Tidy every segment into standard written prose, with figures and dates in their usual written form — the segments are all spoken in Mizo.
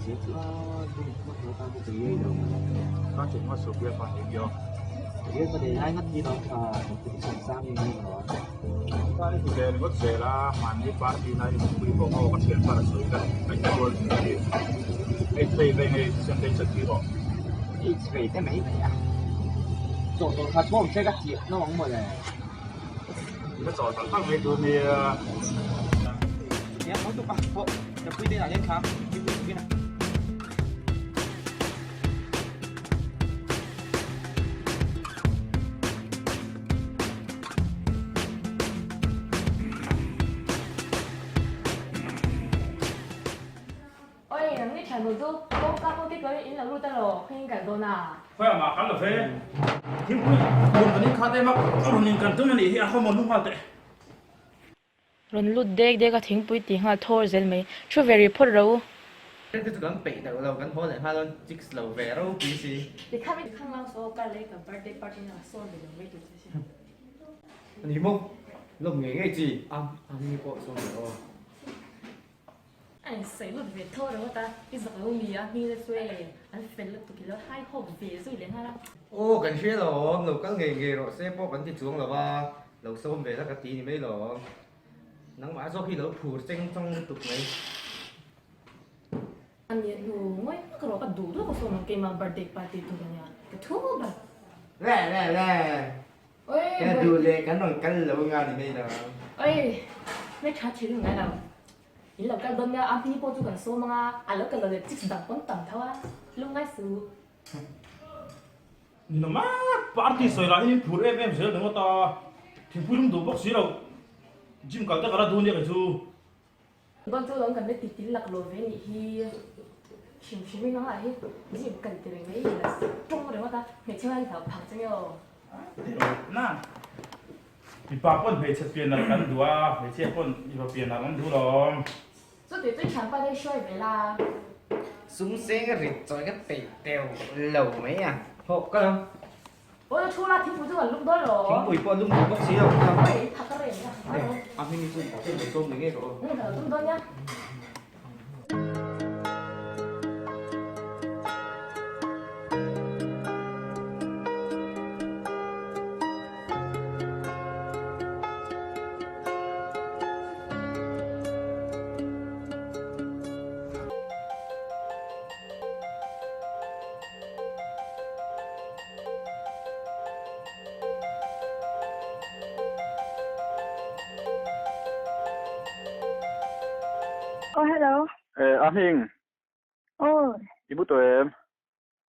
Oi, nang ni thian chu kawngka pawh kik lovin in lo lut elaw, khaw in kal dawn a? Khawiah mah kal lo ve. Thingpui rawn kan in khat em a, rawn in kan tum a nih hi a khawmawn lu nghal teh. Rawn lut dek dek a thingpui ti nghal thawr zel mai. Thu ve rih phawt ro. Te chu kan peih deuh lo, kan haw leh nghal dawn chicks lo ve ropui si. Tikha mi khang lang saw kar leh ka birthday party na sawn ve lo mai tur che si. Ani maw? Lawm ngei ngei chi. Am am ni pawh sawn ve aw. A insawi lut ve tho ringawt a, i zak lo mi a, hming te chu e, an fel lutuk i lo hai hawp ve zui leh nghal a. Aw kan hria lawm, lo kal ngei ngei rawh se pawh kan ti chuang lo a, lo sawm ve la ka ti ni mai lawm. Nangmah zawk hi lo phur cheng chawng lutuk mai. A nia hnu ngawi hmak rawh ka duh duh ka sawm ang keimah birthday party tur a nia ka thu ber. Le le le. Ka duh leh kan rawn kal lo nga ni mai lo. Oi, me tha thin ngai lo. In lo kal dawn nia, a hming pawh chu kan sawm anga, a lo kal lo leh chicks dang pawn tam tho a, lungngai su. Ninawm a, party sawi lah hian in phur em em zel ringawt a, thingpui lum duh bawk si lo, gym kal te ka la duh nia kei chu. Dawn chu lawm kan la ti til lak lo ve nih hi hrim hrim in anga hi gym kan ti reng mai la tawng ringawt a hmeichhe hian hlau phang che nge aw. Na mipa pawn hmeichhe pian nalh kan duh a hmeichhia pawn mipa pian nalh an duh lawm. Chu tih chu thianpa te hruai ve la. Sum seng a rit chawi ka peih teuh lo mai a. Hawh ka lo. Aw thu la thingpui chu kan lum dawn lo. Thingpui pawh lum duh bawk si lo. Oi tha ka rem a. A hming chu ka lo sawm leh ngei rawh aw. Ka lo tum dawn nia. Oh hello. Eh a hming. Oh. I mu tawh em?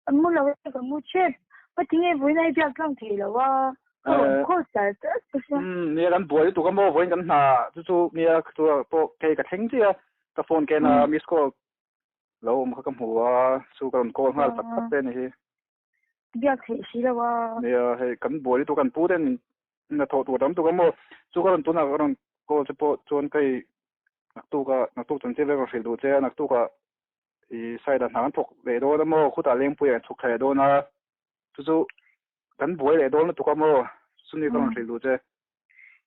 An mu lo e ka mu chep. Ka ti nge vawiin a i biak tlang thei lo a. Ka rawn call char char che sia. Umm nia kan buai lutuk a maw vawiin kan hna chu chu nia chu pawh hei ka thleng chiah a ka phone ken a miss call Lo awm kha ka hmu a, chu ka rawn call nghal tak tak te a ni hi. Biak theih si lo a. Nia, hei kan buai lutuk kan pu ten min hnathawh tur tam tuk a maw. Chu ka rawn tunah ka rawn call che pawh chuan ka i naktuk ah naktuk chanchin vel ka hrilh duh che a, naktuk ah i side ah hna kan thawk leh dawn a maw, khutah Lengpui ah kan chhuk thla leh dawn a, chu chu kan buai leh dawn lutuk a maw, chumi ka rawn hrilh duh che.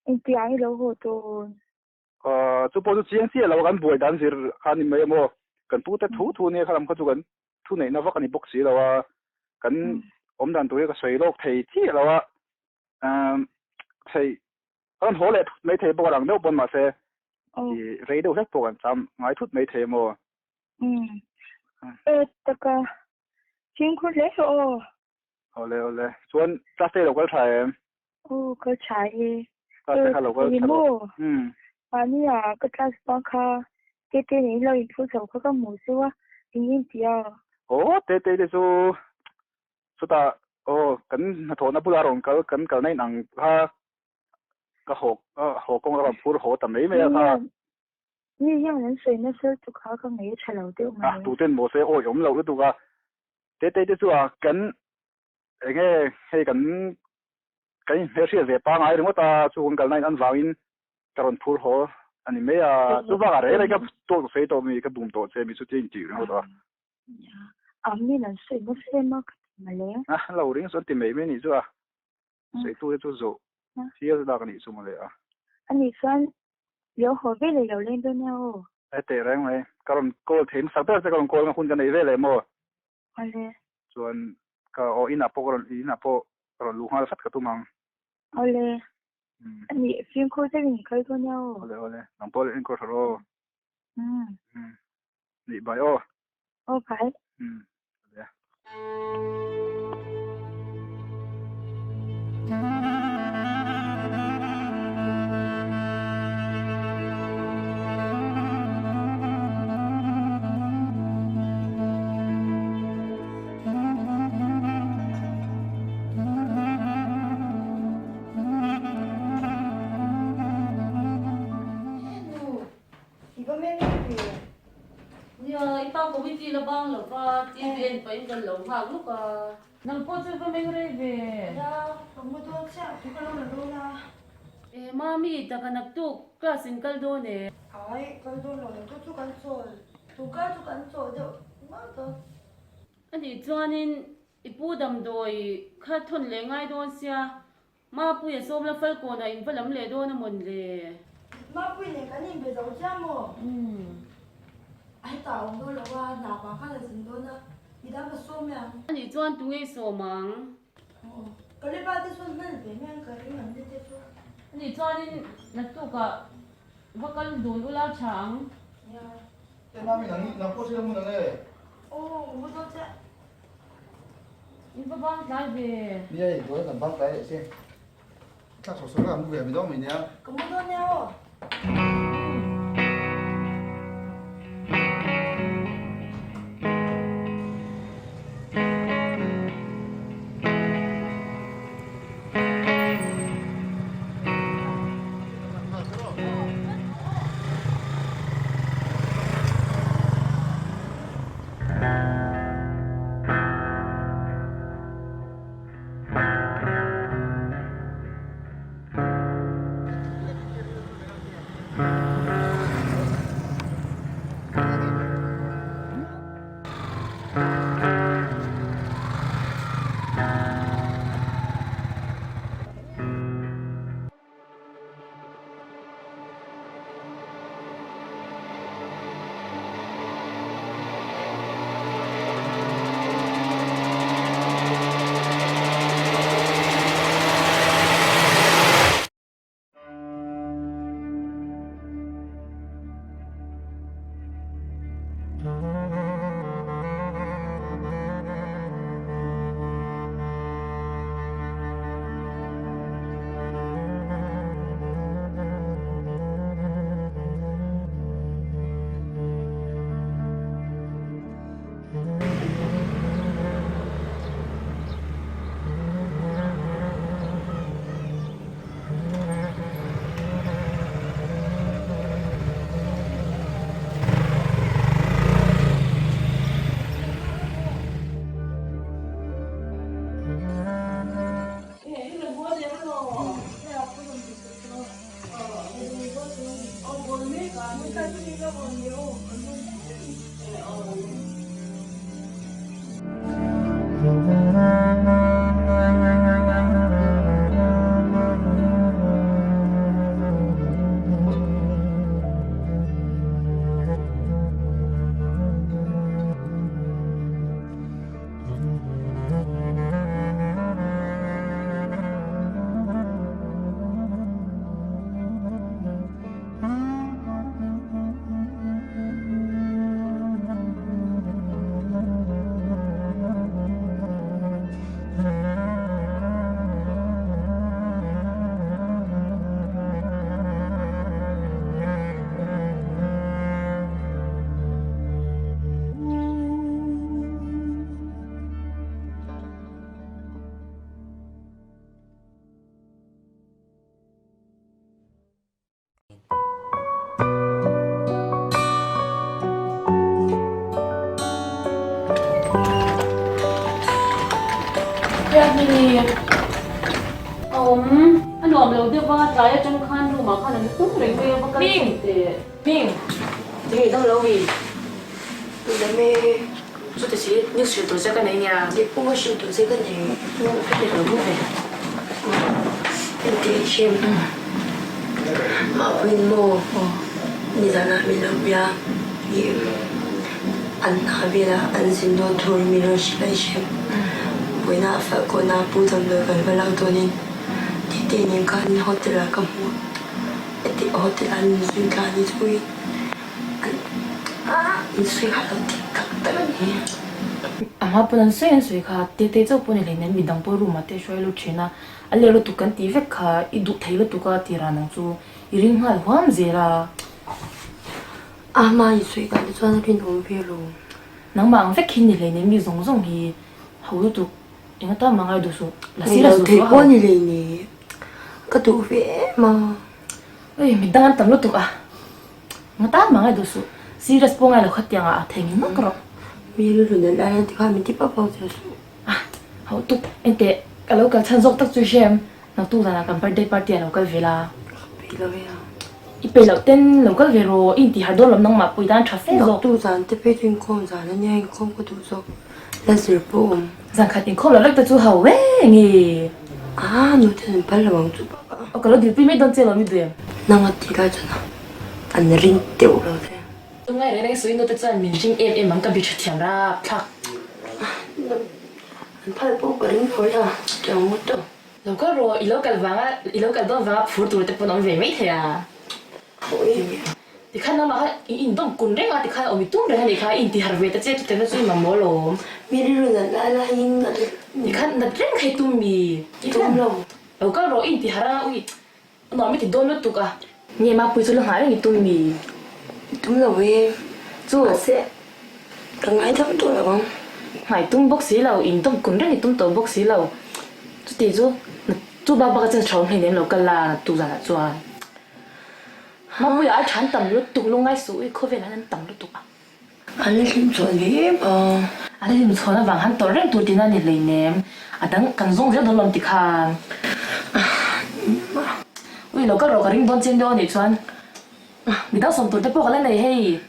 Engtiang i lo haw dawn? Chu pawh chu chiang chiah lo a kan buai dan zir kha a ni mai a maw? Kan pute thu thu nia kha lam kha chu kan thu neihna vak a ni bawk si lo a, kan awm dan tur hi ka sawi lawk thei chiah lo a, thei ka rawn haw leh thut mai thei bawk a lang deuh pawn mahse i rei deuh hlek pawh kan cham ngai thut mai thei a maw? E taka fimkhur hle rawh aw. Awle awle chuan class te i lo kal tha em? Aw kal tha e. Class te kha lo kal tha rawh. Umm. Mahni ah ka class bang kha Tete nen in lo in phur chho kha ka hmu zeuh a, eng in ti a? Aw Tete te chu chutah aw kan hnathawhna bulah rawn kal kan kalna in ang kha ka haw haw kawng a rawn phur haw ta mai mai a kha. Mi hian an sawi nasa lutuk kha ka ngei tha lo deuh mai. A tuten maw se awi awm lo lutuk a. Tete te chu a kan enge hei kan kan inhmelhriat ve pangai ringawt a chu kan kalna in an vangin ka rawn phur haw a ni mai a chu bakah rei rei ka tawk ka sawi tawh mi ka bum tawh che mi chu tia intih ringawt a. A min an sawi nasa em a ka ti mawle. A lo ring chu an ti mai mai anih chu a sawitu te chu zawh hial dak anih chu mawle a. Anih chuan lo haw ve leh lo leng dawn nia aw. E teh reng mai. Ka rawn call thei hmasa ber che ka rawn call nga hun ka nei vel em aw. Awle. Chuan ka aw inah pawh ka rawn inah pawh ka rawn luh nghal vat ka tum ang. Awle. Anih fimkhur takin i kal dawn nia aw. Awle awle. Nang pawh enkawl hralh aw. Nih bai aw. Aw bai. Awle. I va meng rei ve. Nia, i pa committee la bang lo va, TV en pahin kan lo nghak lawk a. Nang pawh chu i va meng rei ve. Nia, ka mu dawn chiah, tu ka lo la dawn a. E, Mami, taka naktuk class in kal dawn e. Ai, kal dawn lo, naktuk chu kan chawl, tun kar chu kan chawl deuh ngawt dawn. Anih chuanin i pu damdawi kha thawn leh ngai dawn sia, Mapuia sawmla Falkawnah in va lam leh dawn a mawn le? Mapui nen kan inbe zo chiah maw? A hetah a awm dawn lo a, hna vang khan a zin dawn a, midang ka sawm mai ang. Anih chuan tunge i sawm ang? Aw, ka le pa te chuan hman ve mai ang ka ring an ni te chu. Anih chuanin naktukah va kal dun ula tha ang. Nia. Te mami nang nang pawh thil a hmun ang e. Aw, mu dawn chiah. In va bang tlai ve. Nia i duai kan bang tlai leh che. Thlak sawk sawk a mu ve mi dawn mai nia. Ka mu dawn nia aw. Awm, a nuam lo deuh a, tlai atang khan room ah khan an tum reng mai a, va kal chhin teh. Ming! Tinge i dam lo mi? I dam e, chuti si news hrilh tur che ka nei nia. Dik pawh hrilh tur che ka nei. Ka ti lo mu ve. Engti hrim? Mahpuiin maw? Nizanah min lo bia i an hna velah an zin dawn thu in min rawn hrilh a i hre. Vawiina a falh kawhna Pu Damdawi kan va lak dawnin Tete nen khan hotel ah ka hmu a hotel ah an inzui thla a ni chu an insawi kha a lo dik tak tak a ni. A hma pawn an sawi an sawi kha Tete chauh pawh ni hleinem midang pawh room ah te hruai lut thin a, a leh lutuk kan tih vek kha i duh thei lutuk a ti ran ang chu. I ring nghal huam zel a. A hma i sawi dan te chuan a rinawm ve lo. Nangmah ang vek hi ni hlei nei mi zawng zawng hi ho lutuk eng atan mah ngai duh suh. La sir a Ngailo zuh thei zuah pawh ho. ni hlei nei. Ka duh ve em a. Ui midang an tam lutuk a. Eng atan mah ngai duh suh. Serious pawh ngai lo khatiang ah a thei ngei ngawt rawh. Mi rilru nalh lai hian tikhan min ti pap pap zel suh. A ho tuk. Engteh ka lo kal chhan zawk tak chu i hre em? Naktuk zanah kan birthday party ah lo kal ve la. Ka peih lo e a. I peih loh ten lo kal ve rawh, i intih harh dawn lawm nangmah pawh i tan tha fe zawk. Naktuk zan te phei chu inkhawm zan a nia, inkhawm ka duh zawk. La zir pawh awm. Zan khat inkhawm loh lek te chu ho e nge. A nu ten an phal lo ang chu bak a. Aw ka lo dilpui mai dawn che lawm i duh em? Nang a tih lai chuan an ring deuh lo che. Tungai reng reng sawi nu te chuan min ring em em ang ka bi tha thiam rapthlak. An phal pawh ka ring lo e a, tiang ngawt a. Lo kal rawh, i lo kal vanga, i lo kal dawn vanga phur tur te pawn awm ve mai thei a. Tikhan nangmah kha i indawm kun reng a, tikhan awm i tum reng a nih kha, i intihar ve ta che, chutiang te chu i mamawh alawm. Mi rilru nat lai laiin a Tikhan nat reng kha i tum mi? Tum lo. Lo kal rawh, i intihar anga ui nuam i ti dawn lutuk a. Nge mapui chu la nghah reng i tum mi? I tum lo e. Chu. Mahse, ka ngaidam tawh lo ang. Nghah i tum bawk si lo, indawm kun reng i tum tawh bawk si lo. Chuti chu, chu bak bak a chan tha awm hleinem lo kal la tu zanah chuan. Mapuia ai tha an tam lutuk lungngai suh i khawvel ah hian an tam lutuk a. An la hlim chhawn ve em a. An la hlim chhawn avang han tawrh reng tur tihna a ni hleinem. A dang kan zawng zel dawn lawm ti khan. Ui lo kal rawh ka ring dawn chiang deuh a nih chuan. Midang sawm tur te pawh ka la nei hei.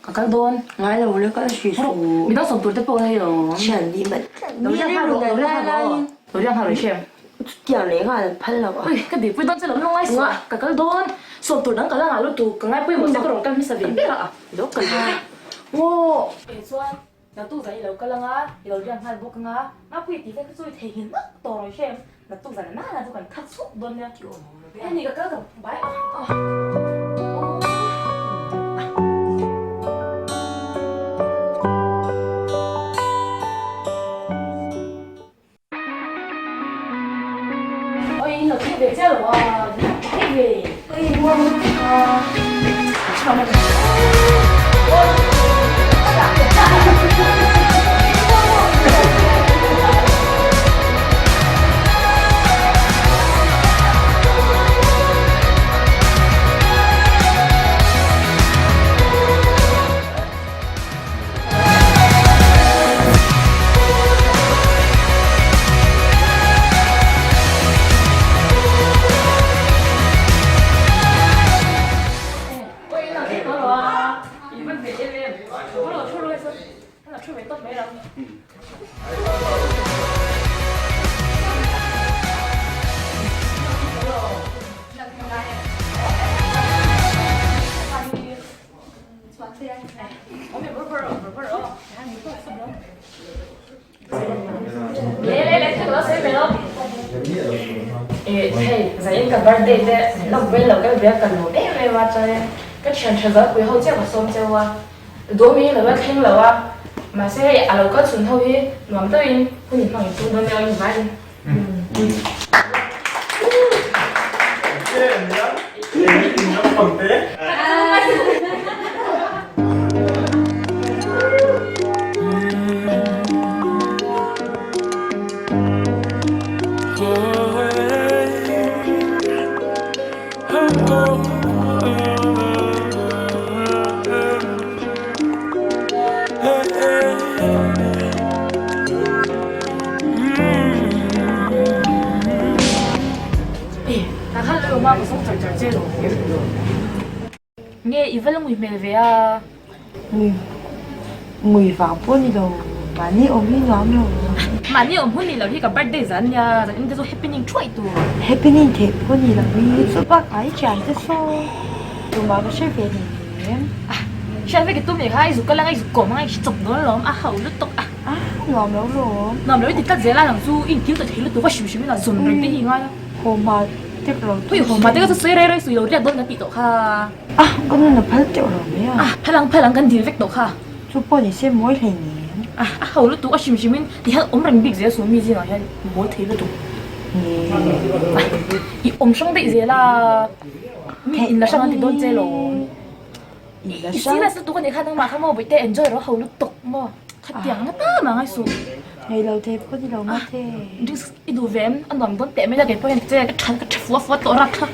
Ka kal dawn. Ngai lo le kal hrih suh. Midang sawm tur te pawh ka la nei lo. Thian nih mai. Lo riak nghal rawh, lo riak nghal rawh. Lo riak nghal rawh i hrem. Chutiang leh nghal an phal lo a. Ui, ka dipui dawn che lo lungngai suh a, ka kal dawn. Sawm tur dang ka la ngah lutuk, ka ngai pawimawh che ka rawn kal hmasa ve ber a, i lo kal ve vek. Aw. Eh chuan, naktuk zan i lo kal anga, i lo riak nghal bawk anga, Mapui tih vel kha chu i theihnghilh ngawt tawh rawh i hrem. Naktuk zan nana chu kan khat chhuk dawn nia. Hei ni ka kal ka bai a. Oi in lo thei ve chiah lo a, thei ve. Oi muang lutuk a. Hei ka birthday te lawk vel lo kal ve a ka lawm em em a chuanin ka thian tha zawlpui ho chiah ka sawm cheu a dawm hi lo la thleng lo a mahse hei a lo kal chhun ho hi nuam deuhin hun in hmang in tum dawn nia in vaiin. Nge i va la ngui hmel ve a? Ngui ngui vang pawh ni lo, mahni awm hi nuam lo. Mahni awm hun ni lo hi ka birthday zan nia, zan in te chu happening thuai tur. Happening theih pawh ni lo hi, chu bakah i thian te saw tumah ka hre ve ni. em? Ah, hriat vek i tum leh kha, i zuk kal anga i zuk kawm anga i hre chawp dawn alawm, a ho lutuk a. Ah, nuam lo lawm. Nuam lo i ti tlat zel a, nang chu i inkil ta thei lutuk a, hrim hrim in a zawn reng te hi i ngai a. Haw hma tek lo Ui, haw hma tek a chu sawi rei rei suih lo riat dawn kan tih tawh kha. Ah, ka nun a phal teuh lo mai a. Ah, phal ang phal ang kan dil vek tawh kha. Chu pawh ni se mawi hlei nen. Ah, a ho lutuk a hrim hrim in ti hian awm reng bik zel su mi zingah hian mawi thei lutuk. Ah, i awm hrang daih zel a, mi in la hrang an ti dawn che lawm. I serious lutuk a nih kha nangmah kha maw bawihte enjoy rawh ho lutuk maw khatiang na ta mah ngai suh. Ngei lo thei pawh ni lo mah the. Drinks i duh ve em a nuam dawn teh mai la kei pawh hian che ka tha ka tha fua fua tawh rak kha.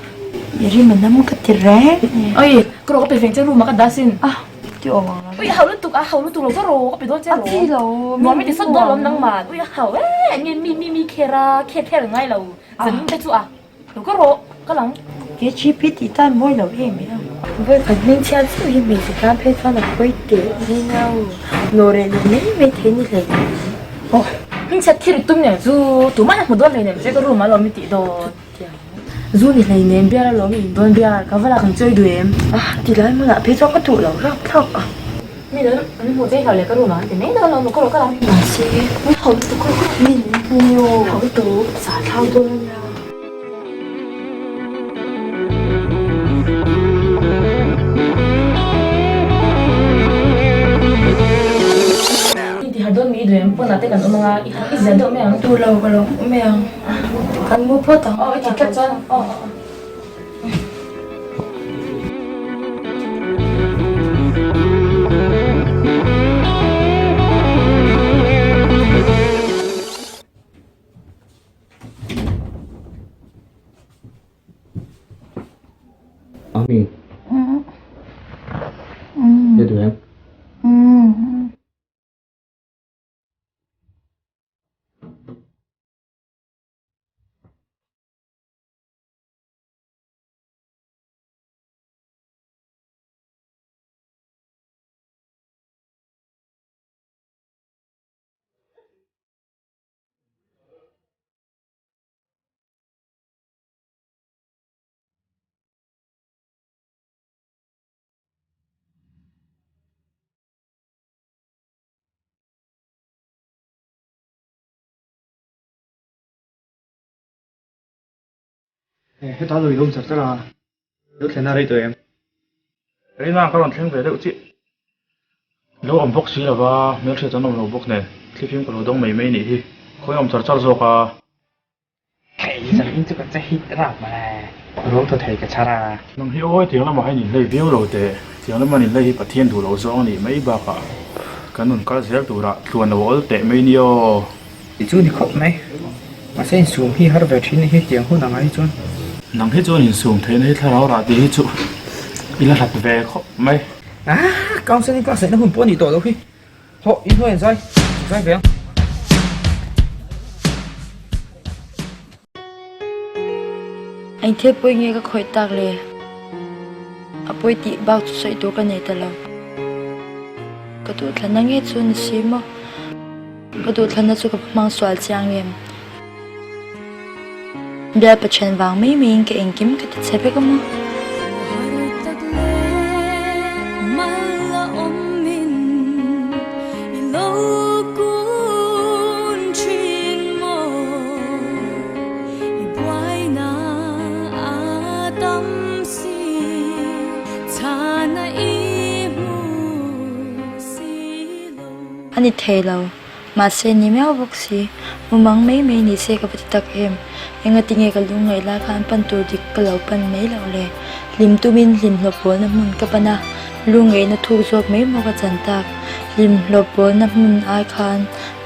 I rim a nam ka ti reng. Oi ka rawh ka pe veng che room ah ka dah sin. Ah ti awm ang Ui a hau lutuk a hau lutuk lo ka rawh ka pe dawn che A chi lo nuam i ti sawt dawn lawm nangmah ui a hau e nge mi mi mi kher a kher kher ngai lo zanin te chu a. Lo ka rawh, ka lang. KGP tih tan mawi lo em em. Vawi khat hming chhiat zeuh hi hmeichhe tan phei chuan a pawi teh mai nau. Nawh reh loh mai mai thei ni hlei nen. Aw, hming chhiat khi ri tum nen chu tumah hian hmu dawn hlei nem che ka room ah lawm i tih dawn. Zu ni hlei nem biar alawm i in dawn biar, ka va lak ang chawi duh em. Ah, ti lai hmunah phei chuan ka duh lo rap thlak a. Mi lo an hmuh che hlau leh ka room ah an ti mai dawn lo maw ka rawh ka lang. Mahse, Min hau lutuk ka rawh ka lang. Min hmu hau lutuk. Sa thlau dawn a nia. I ti har dawn mi i duh em pawn ah te kan awm anga i i zia deuh mai ang. Duh lo ka lo awm mai ang. Kan mu phawt ang. Aw i ti tlat chuan aw aw aw. Ami. Ye duh em? Heta lo i awm char char a, lo thlen a rei tawh em? Reina ka rawn thleng ve deuh chiah. Lo awm bawk si lova, hmelhriat an awm lo bawk nen, thlifim ka lo dawng mai mai nih hi. Khawi awm char char zawk a. Hei zan in chu ka che hit rap mawle, ruang thaw thei ka chhar a. Nang hi awi tiang lamah hian inhlei viau lo teh, tiang lama inhlei hi Pathian duh loh zawng a nih mai bakah kan nun kal zel turah tluan lo awl teh mai nia aw. Ti chu ni khawp mai, mahse insum hi har ve thin hi tiang hun anga hi chuan. Nang hi chuan insum theihna hi thlarau rah tih hi chu i la hlat ve khawp mai. Ah, counseling class neihna hun pawh a nih tawh loh hi. Hawh, in hnuai an zai, zai ve ang. Eng thil pawi nge ka khawih tak le? A pawi tih bak chu sawi tur ka nei ta lo. Ka duhthlanna nge chu ni si maw? Ka duhthlanna chu ka hmang sual chiang em? Bial Pathian vang mai maiin ka engkim ka ti chhe vek a maw? A ni thei lo. Mahse ni miau bawk si, mumang mai mai ni se ka va ti tak em? Engati nge ka lungngaih lai khan pan tur dik ka lo pan mai loh le? Hlim tumin hlimhlawp bawlna hmun ka pan a, lungngaihna thuk zawk mai maw ka chan tak? Hlimhlawp bawlna hmun ai khan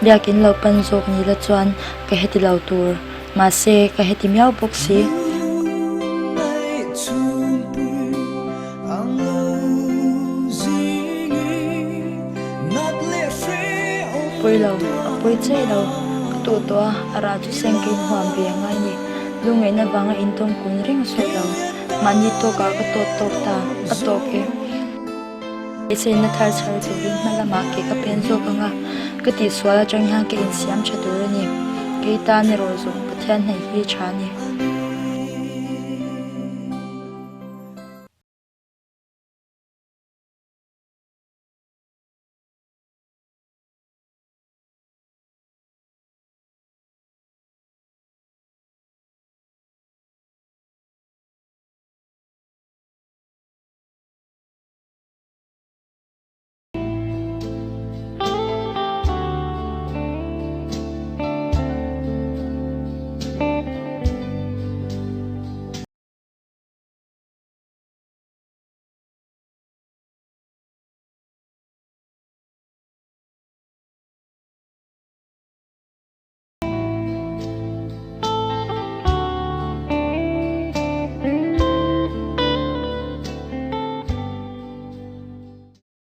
biakin lo pan zawk ni la chuan ka heti lo tur. Mahse ka heti miau bawk si. Pawi lo, a pawi chiah lo. Ka tuh tawh a, a rah chu seng ka inhuam ve a ngai ni. Lungngaihna vanga intawm kun reng a sawt lo. Mahni tawkah ka tawt tawk ta, a tawk e. Beiseina thar chhar turin hma lamah ke ka pen zawk ang a, ka tihsual atang hian ka insiam tha tur a ni. Kei tan erawh zawng Pathian hnaih hi tha a ni.